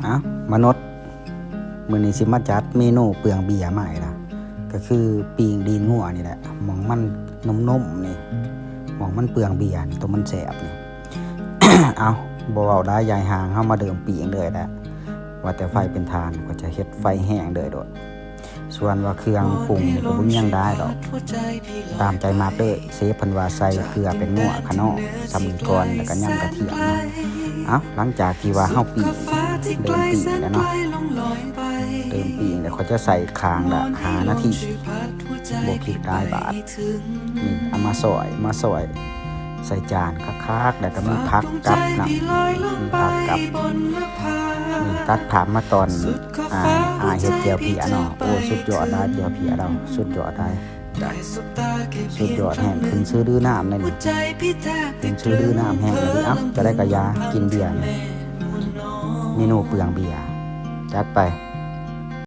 ເອົ້າ ມະນຸດ ມື້ນີ້ຊິມາຈັດເມນູເປືອງເບຍໃໝ່ລະ ກໍຄືປີ້ງຕີນງົວນີ້ແຫຼະ ໝ່ອງມັນໜຸ່ມໆນີ້ ໝ່ອງມັນເປືອງເບຍນີ້ ໂຕມັນແຊບນີ້. ເອົ້າ ບໍ່ເວົ້າຫຼາຍຢາຍຫ່າງ ເຮົາມາເລີ່ມປີ້ງເລີຍແຫຼະ ວ່າແຕ່ໄຟເປັນຖ່ານ ຂ້ອຍຈະເຮັດໄຟແຮງເລີຍໂດດ. ສ່ວນວ່າເຄື່ອງປຸງນີ້ກໍບໍ່ມີຫຍັງຫຼາຍດອກ ຕາມໃຈມັກເດີ້. ເຊຟເພິ່ນວ່າໃສ່ເກືອແປ້ງນົວ ຂະໜໍ່ ຊ່ຳນີ້ກ່ອນ ແລ້ວກໍຍຳກະທຽມເນາະ. ເອົ້າ ຫຼັງຈາກທີ່ວ່າເຮົາປີ້ງ ເລີ່ມປີ້ງແລ້ວເນາະ ເລີ່ມປີ້ງແລ້ວ ຂ້ອຍຈະໃສ່ຂ້າງລະຫ້ານາທີ ບໍ່ຄິດຫຼາຍບາດ. ນີ້ ເອົາມາຊອຍ ມາຊອຍໃສ່ຈານຄັກໆ ແລ້ວກໍມີຜັກກັບນຳ ມີຜັກກັບ. ນີ້ ຕັດພາບມາຕອນ ອ່າ ອ້າຍເຮັດແຈ່ວເພຍເນາະ ໂອ້ ສຸດຍອດຫຼາຍ ແຈ່ວເພຍລາວ ສຸດຍອດຫຼາຍ ສຸດຍອດແຮງ ຂຶ້ນຊື່ລືນາມເລີຍນີ້ ຂຶ້ນຊື່ລືນາມແຮງອີ່ຫຼີ. ເອົ້າ ຈະໄດ້ກະຢາ ກິນເບຍນີ້ ເມນູເປືອງເບຍ ຈັດໄປ.